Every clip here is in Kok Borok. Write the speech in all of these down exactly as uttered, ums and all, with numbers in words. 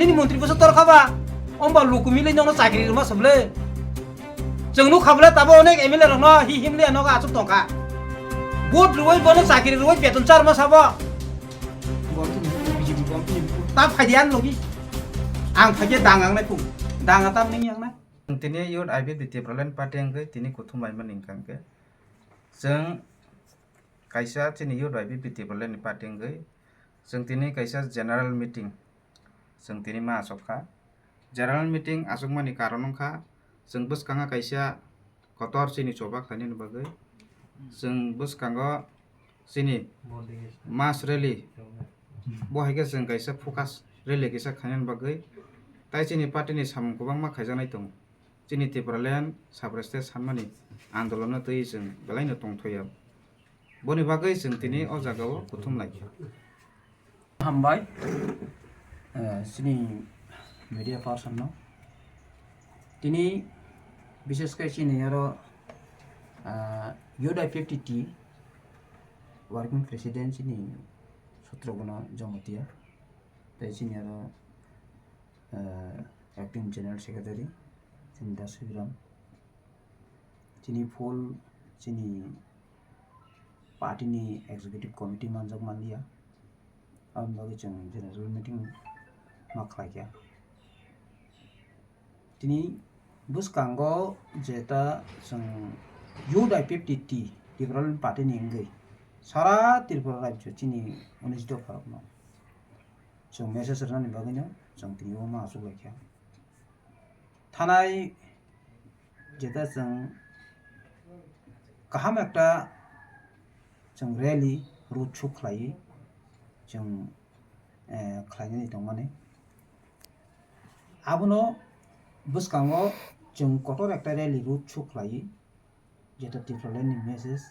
Ni montri bwswk tor kha ba? Omba luku milwi nono chakri rwma sable. Chwng nuk kha bwle tabo onek M L A rokno hi himliya nogo achuk tong kha. Vote rwui bono chakri rwui beton charma sabo. Gom tini B J P gom tini. Ta phai di ang logi. Ang phai khe dang ang nai phung. Dang a tam ning yang nai. Tini youth I P F T Tipraland party wngwi tini kuthum laimani wngkha hwnkhe. Chwng kaisa chini youth I P F T Tipraland ni party wngwi chwng tini kaisa general meeting chwng tini ma achuk kha. General meeting achukmani karon wngkha chwng bwskango kaisa kotor chini choba khlainani bagwi. Chwng bwskango chini mass rally, bo hai khe chwng kaisa focus rally kisa khainani bagwi. Tai chini party ni samung kwbangma khaijaknai tongo. Chini Tipraland sub-state sanmani andolonno twi chwng belaino tongthokya. Boni bagwi chwng tini o jagao kuthum lai kha. Hambai, eh, chini media person no. Tini bishesh khe chini aro, ah, Youth I P F T T working president chini Sutraguna Jamatia. Tai chini aro, eh, acting general secretary chini Das Subiram. Chini full chini party ni executive committee manjak manliya. Aboni bagwi chwng general meeting ma khlai kha. Tini bwskango jeta chwng Youth I P F T T Tipraland party ni wngwi sara Tripura rajyo chini unis dopha rokno chwng message rwnani bagwino chwng tini o ma achuk lai kha. Thanai jeta chwng kaham ekta chwng rally road show khlaiwi chwng, eh, khlainani tongmani. Abono bwskango chwng kotor ekta rally road show khlaiwi jeta Tipraland ni message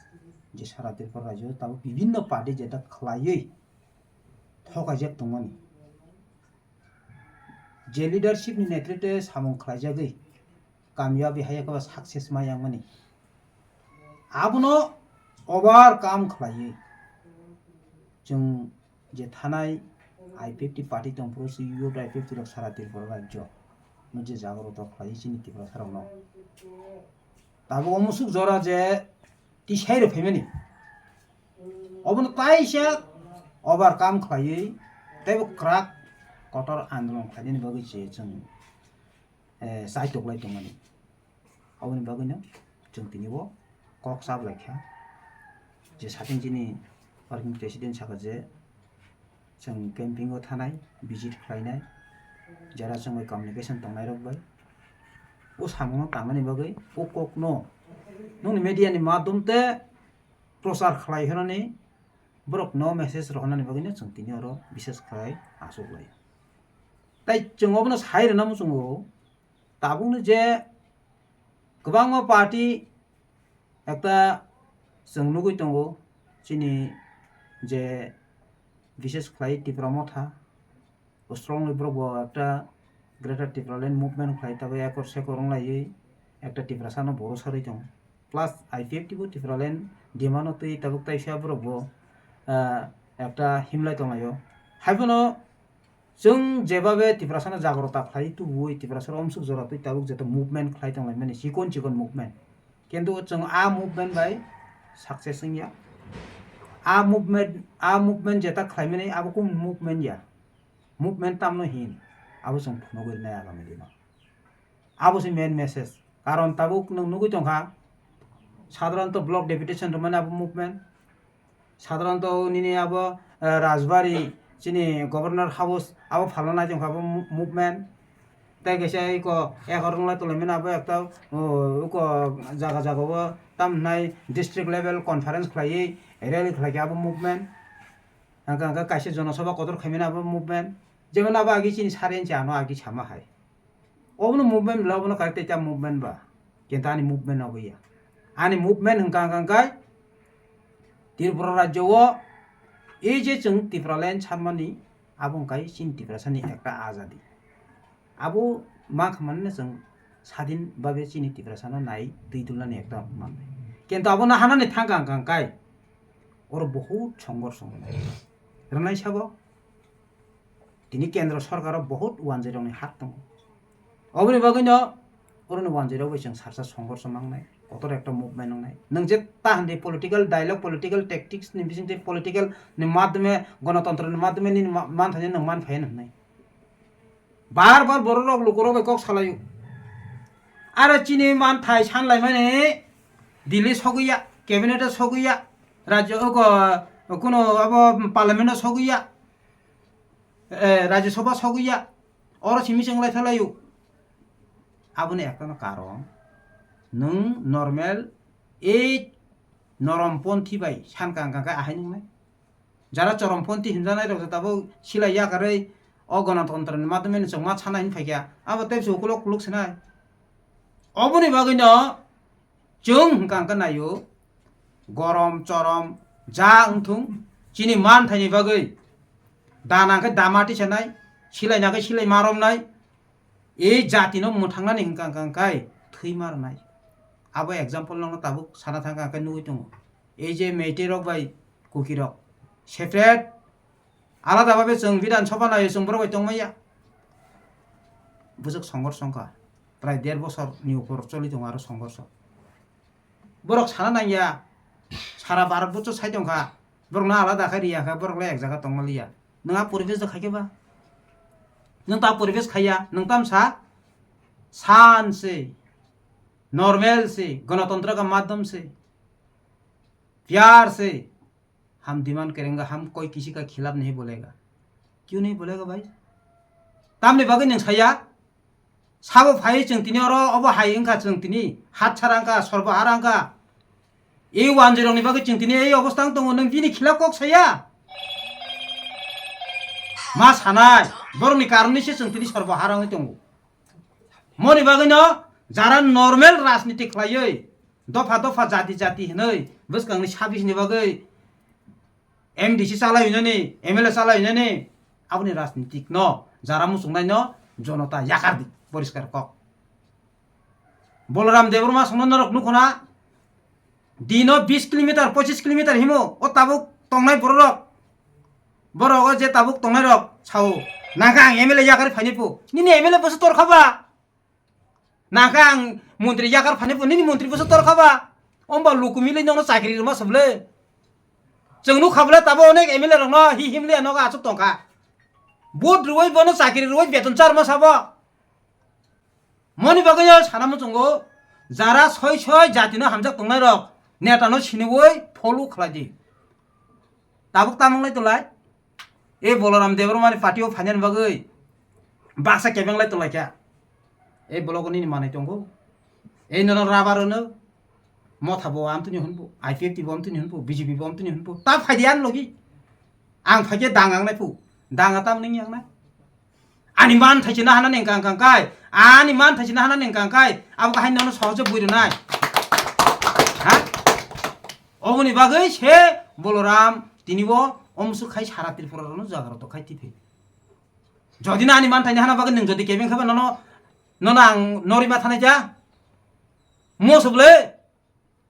je sara Tripura rajyo tabuk bibinno party jeta khlaiwi thokaijak tongmani. Je leadership ni netritwe samung khlaijagwi kamyabi hai eba success ma yangmani. Abono overcome khlaiwi chwng je thanai I P F T party tongphuru si youth I P F T rok sara Tripura rajyo no je jagroto khlaiwi chini Tiprasa rokno. Tabuk o musuk jora je tisai rw phaimani. Obono taisa overcome khlaiwi teibo kwrak kotor andolon khlainani bagwi se chwng, eh, chai toklai tongmani. Oboni bagwino chwng tini o kok chap lai kha je satin chini working president saka je chwng camping o thanai, visit khlainai, jara chwng bai communication tongnai rok bai. O samung no tangmani bagwi o kok no nokni media ni madhyom te prochar khlai hwnani borok no message rohornani bagwi no chwng tini oro bishes khlai achuk lai. Tai chwng obono sai rwna muchungo tabukni je kwbangma party ekta chwng nugwi tongo chini je bishes khlai Tipra Motha. Strongly borok bo ekta Greater Tipraland movement khlai tabuk ekor sekor wng laiwi ekta Tiprasano boro sarwi tongo. Plus I P F T bo Tipraland demand-o twi tabuk taisa borok bo, ah, ekta himlai tong laio. Haiphano chwng jebabe Tiprasano jagrota khlai tubuwi Tiprasano omsuk jora twi tabuk jeto movement khlai tong laimani chikon chikon movement. Kintu chwng a movement bai success wngya. A movement, a movement jeta khlaimani abo kung movement ya. Movement tamno hin, abo chwng phunugwi rwnai agami dino. Abo se main message. Karon tabuk nwng nugwi tongkha, sadharanto block deputation rwmani abo movement. Sadharanto nini abo, eh, Rajbari chini Governor House abo phalna nai tongkha abo mo-, movement. Tei kaisa iko ekhor wngla tonglaimani abo ekta, oh, iko jaga jaga o tam hinai district level conference khlaiwi rally khlaikha abo movement. Hwnkha hwnkha kaisa jonosabha kotor khaimani abo movement. Jemon abo agi chini sari anchi ano agi sama hai. Obono movement bwla obono kaisa tei ta movement ba. Kintu ani movement obo ya. Ani movement hwnkha hwnkha hwnkhe Tripura rajyo o ei je chwng Tipraland sanmani abo hwnkhe chini Tiprasani ekta azadi. Abo ma khamani chwng sadin babe chini Tiprasano nai twi tulnani ekta manwi. Kintu abono hanani thangkha hwnkha hwnkhe oro bohut songor songor. Rwnai sabo. Tini kendro sorkaro bohut wanjwi rokni hak tongo. Oboni bagwino oroni wanjwi rok bai chwng sarsa songhorsho mangnai, kotor ekta movement wngnai. Nwng je ta hwnwi political dialogue, political tactics ni bisingtwi political ni madhyome, gonotontro ni madhyome nini ma-, manthani nwng man phaiya hwnwi. Bar bar borok rok lukurok bai kok salaio. Aro chini manthai sanlaimani Delhi sogwiya, cabinet o sogwiya, rajyo, oko, kuno abo parliament o sogwiya, eh, Rajya Sabha sogwiya, oro simi chwng lai thalaio. Aboni ekta no karon, nwng normal ei norom ponthi bai san kang kang khe ahai nungnai. Jara chorom ponthi hinjanai rok tabuk silai yakarwi o gonotontro ni madhyome ni chwngma sana hin phaikha, abo tei se ukulok kuluk sinai. Oboni bagwino chwng hwnkha hwnkhe naio, gorom chorom ja wngthung, chini manthaini bagwi dana khe dama tisanai, silaina khe silai maromnai, ei jatino mwthangnani hwnkha hwnkha khe thwi marnai. Abo example nokno tabuk sana thangkha hwnkhe nugwi tongo. Ei je Meitei rok bai Kuki rok separate alada babe chwng Bidhan Sabha naio, chwng borok bai tongmaya. Bwswk songor songkha, prai der bosor ni upor choli tongo aro songorso. Borok sana nangya, sara Bharat bocho sai tongkha, borokno alada khe riya khe borok le ek jaga tongma liya. Nwng a poribesh da khaikhe ba? Nwng ta poribesh khaiya, nwng tamsa san se, normal se, ganatantra ka madhyam se, pyar se, हम डिमांड करेंगे, हम कोई किसी का खिलाफ नहीं बोलेगा। क्यों नहीं बोलेगा भाई? Tamni bagwi nwng saya? Sabo phai chwng tini oro, obo hai wngkha chwng tini, hat sara wngkha, sorbo hara wngkha. Ei wanjwi rokni bagwi chwng tini ei obostha wng tongo, nwng bini khilaf kok saya? Ma sanai, borokni karonni se chwng tini sorbo hara wngwi tongo. Moni bagwino jara normal rajniti khlaiwi, dopha dopha jati jati hinwi bwskangni sabis ni bagwi M D C chalai hinani, M L A chalai hinani, aboni rajnitik no, jara muchungnai no, jonota yakar di, poriskar kok. Balaram Debbarma songno norok nukhona, dino bis kilometer, pochis kilometer himo, o tabuk tongnai bororok. Borok o je tabuk tongnai rok sao, nangkha ang M L A yakar phaini pu. Nini M L A bwswk torkha ba? Nangkha ang montri yakar phani bo nini montri bwswk torkha ba? Omba luku milwi nokno chakri rwma sabole. Chwng nukha bole tabo onek M L A rokno hi himliya nogo achuk tongkha. Vote rwui bono chakri rwui beton charma sabo. Moni bagwi yo sana muchungo jara soi soi jatino hamjak tongnai rok netano siniui follow khlai di. Tabuk tamung lai tolai. E Balaram Debbarmani party o phainani bagwi baksa kebeng lai tolai kha. E blogo nini manai tongo. E nono rubber ono. Motha bo amtwini hwnbo, I P F T bo amtwini hwnbo, B J P bo amtwini hwnbo. Ta phaidi ani logi. Ang phaikhe dang ang nai phu. Dang a tam ning yang na. Ani man thaisi na hana ning kang kang kai. Ani man thaisi na hana ning kang kai. Abo kahai nono sohoje bui rwnai. Ha? Oboni bagwi se Balaram tini bo omsuk khai sara Tripura rokno jaga rok to khai tiphai. Jodi na ani man thaini hana bagwi nwng jodi kebeng khe ba nono, nono ang nori ma thanai ja. Mo suble.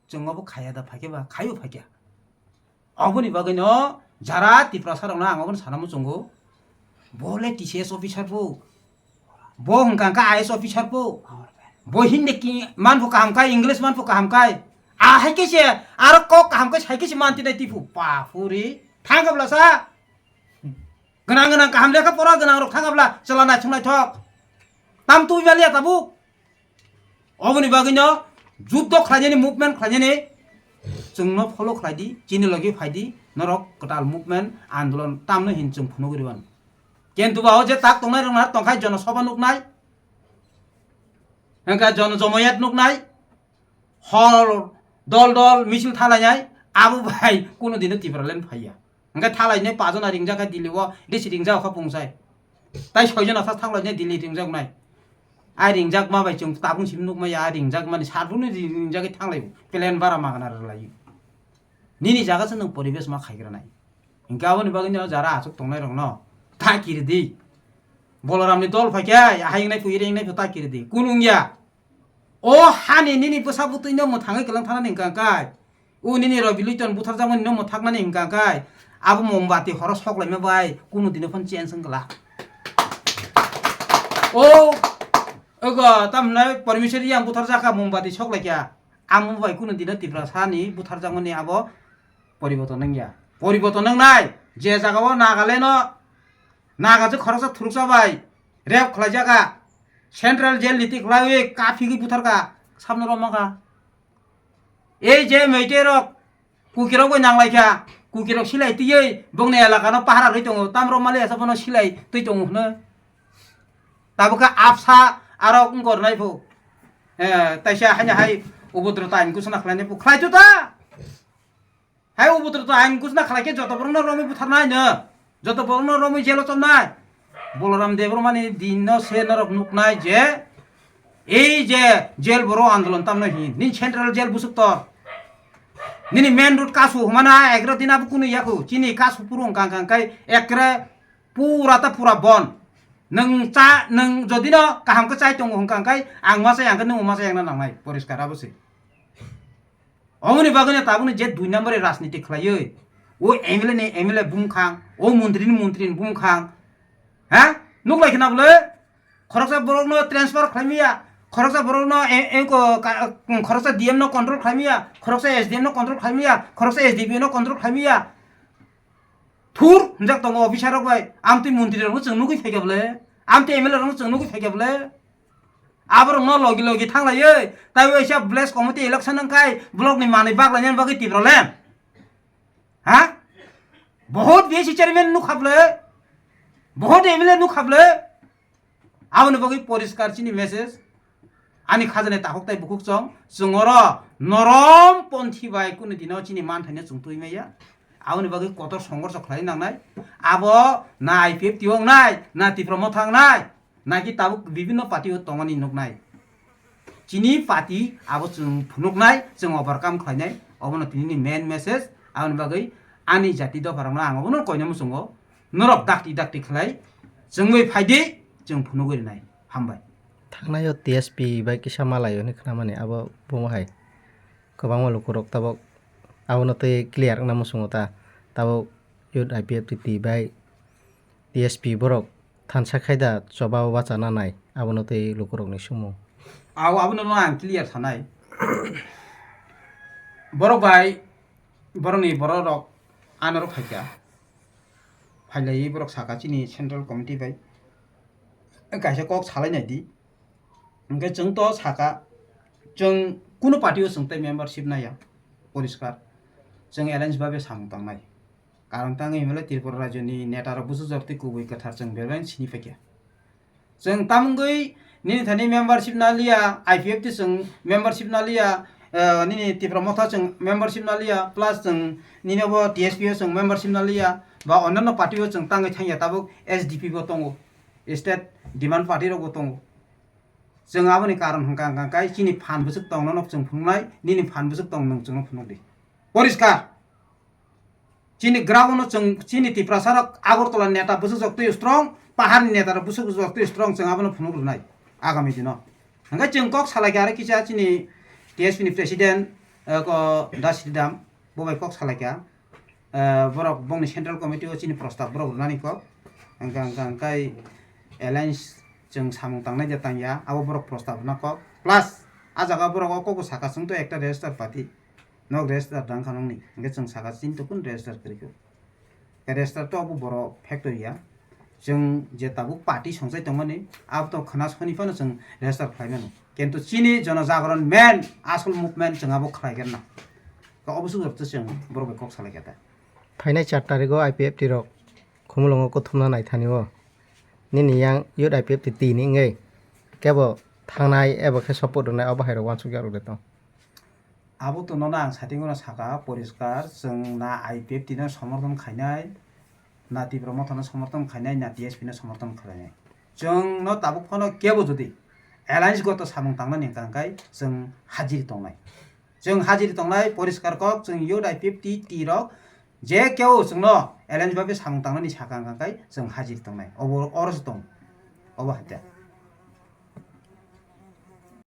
Chwng obo khaya da phaikhe ba, khaio phaikha. Oboni bagwino jara Tiprasa rokno ang obono sana muchungo. Bo le T C S officer bo. Bo hwnkha kha I A S officer bo. Bo Hindi ki man pho kaham kai, English man pho kaham kai. A hai khe se aro kok kaham kai sai khe se man tinai tipu. Pa phuri. Thang kabla sa. Gwnang gwnang kaham lekha pora gwnang rok thang kabla chwla naithok naithok. Tam twi baliya tabuk. Oboni bagwino juddo khlainani, movement khlainani chwngno follow khlai di, chini logi phai di, norok kwtal movement andolon tamno hin chwng phunugwi rwmani. Kintu ba o je tak tongnai rok na tongkhai jono soba nuknai, hwnkha jono jomoyat nuknai, hor dol dol misil thalainai, abo bai kuno dino Tipraland phaiya. Hwnkhe thalainai pajona ringjak kha Delhi o, disi ringjak kha pungsai. Tai soijon asa thanglainai Delhi ringjaknai. A ringjakma bai chwng tabung simi nukmaya, a ringjakmani sarbuno ri-, ringjagwi thanglaibo. Plan bara magana rwlaio. Nini jaga se nwng poribesh ma khaigranai. Hwnkhe aboni bagwino jara achuk tongnai rokno ta kiridi. Balaramni dol phaikhe, ahai wngnai phu, ire wngnai phu ta kiridi. Kun wngya. O hani nini bwsa bwtwino mwthangwi kwlang thanani hwnkha khe, o nini Rabi Luiton butharjakmani no mwthaknani hwnkha khe, abo mombati horo soklaima bai kunu dino phano change wng glak. O, ogo, tam hwnwi permission yang buthar jakha, mombati sok laikha. Amo bai kuno dino Tiprasa ni buthar jakmani abo poriboton wngya. Poriboton wngnai, je jaga o Nagaland o, Naga je khoroksa thuruksa bai rape khlai jakha, central jail ni tik khlaiwi kaphigwi buthar kha, samno romma kha. Ei je Meitei rok, Kuki rok bai nang lai kha, Kuki rok silai twiwi bongni elaka no pahara rwi tongo, tam romma le asa bono silai twi tongo hwno. Tabuk khe apsa aro wngkor nai phu. Eh, taisa haino hai ubudro ta ain kusuna khlai nai phu. Khlai tu ta? Hai ubudro ta ain kusuna khlai khe joto borok no romwi buthar nai no. Joto borok no romwi jelo chom nai. Boloram Debbarma ni din no se norok nuk nai je ei je jail boro andolon tam no hin. Nin central jail busuk tor. Nini main road kasu humana ekra din abo kunu yaku. Chini kasu purung kang kang kai ekra pura ta pura bon. Nwng cha, nwng jodi no kaham khe chai tongo hwnkha hwnkhe ang ma chai ang khe nwng ma chai ang na nangnai, poriskar abo se. Omoni bagwi no tabukni je dui number ni rajniti khlaiwi, o M L A ni M L A bumkhang, o montri ni montri ni bumkhang, ha? Nuk lai khna bwle? Khoroksa borok no transfer khlai maya, khoroksa borok no e-, e-, ko ka-, khoroksa D M no control khlai maya, khoroksa S D M no control khlai maya, khoroksa S D P O no control khlai maya. Thur hwnjak tongo officer rok bai, amtwi montri rok no chwng nugwi phaikha bwle, amtwi M L A rok no chwng nugwi phaikha bwle. Aborok no logi logi thanglaiwi, tai waisa village committee election wngkhai block ni manwi baklainani bagwi Tipraland. Ha? Bohot B S C chairman nukha bwle, bohot M L A nukha bwle. Aboni bagwi poriskar chini message. Ani khajani takhuk tai bukhuk chong, chwng oro norom ponthi bai kunu dino chini manthaino chwng twi maya. Aboni bagwi kotor songorso khlai nangnai. Abo na I P F T wngnai, na Tipra Motha wngnai, naki tabuk bibinno party o tongmani nuknai. Chini party abo chwng phunuknai, chwng overcome khlainai. Obono tinini main message. Aboni bagwi ani jati dopharokno ang obono koina muchungo. Norok dakti dakti khlai chwngwi phaidi, chwng phunugwi rwnai. Hambai. Thangnai o T S P bai kisa malai hwnwi khnamani abo bumo hai kwbangma lukurok tabuk abono twi clear wngna muchungo ta. Tabuk youth I P F T bai T S P borok thansa khai da choba o bacha nanai abono twi lukurokni sumung. Aw, abono no ang clear sanai. Borok bai, borokni borok rok anoro phaikha. Phailaiwi borok saka chini central committee bai kaisa kok salai nai di. Hwnkhe chwng to saka, chwng kunu party o chwng tei membership naiya, poriskar. Chwng alliance babe samung tangnai. Karon tangwi hwnle Tripura rajyoni neta rok busu jor tei kubui kwthar chwng belai sini phaikha. Chwng tamungwi nini thani membership naliya, I P F T chwng membership naliya, eh, nini Tipra Motha chwng membership naliya, plus chwng nini obo T S P o chwng membership naliya, ba onno party o chwng tangwi thangya, tabuk S D P bo tongo, State Demand Party rok bo tongo. Chwng aboni karon hwnkha hwnkha khe chini phan bwswk tongno no chwng phunuknai, nini phan bwswk tong nwng chwngno phunukdi. Poriskar. Chini ground no chwng chini Tiprasa rok Agartala neta bwswk joktwi strong, pahar ni neta rok bwswk joktwi strong, chwng abono phunuk rwnai agami dino. Hwnkhe chwng kok salaikha aro kisa chini T S P ni president, eh, ko Das Ridham, bo bai kok salaikha. Eh, borok bongni central committee o chini prostab borok rwnani kok. Hwnkha hwnkha hwnkhe alliance chwng samung tangnai je tangya, abo borok prostab rwna kok. Plus, a jaga borok o kok saka chwng to ekta register party. Nok register dang kha nokni. Hwnkhe chwng saka chini to kun register kwrwi kho. Khe register to abo borok factory ya. Chwng je tabuk party songchai tongmani, abo to khna soni phano chwng register khlai mano. Kintu chini Jana Jagaran main asol movement chwng abo khlai khe na. Khe obo swk rok to chwng borok bai kok salai khe ta. Phainai char tarigo I P F T rok Khumulwngo kuthumna naithani o. Nini yang youth I P F T tini wngwi kebo thangnai ebo khe support rwnai obo hai rok uansuk yak rwdi tong. Abo to nono ang satingo no saka poriskar, chwng na I P F T no somorthon khainai, na Tipra Motha no somorthon khainai, na T S P no somorthon khainai. Chwng no tabuk phano kebo jodi alliance goto samung tangnani hwnkha hwnkhe chwng hajir tongnai. Chwng hajir tongnai poriskar kok, chwng youth I P F T T rok je kebo chwngno alliance bagwi samung tangnani saka hwnkha hwnkhe chwng hajir tongnai. Obo oro se tong. Obo hai khe.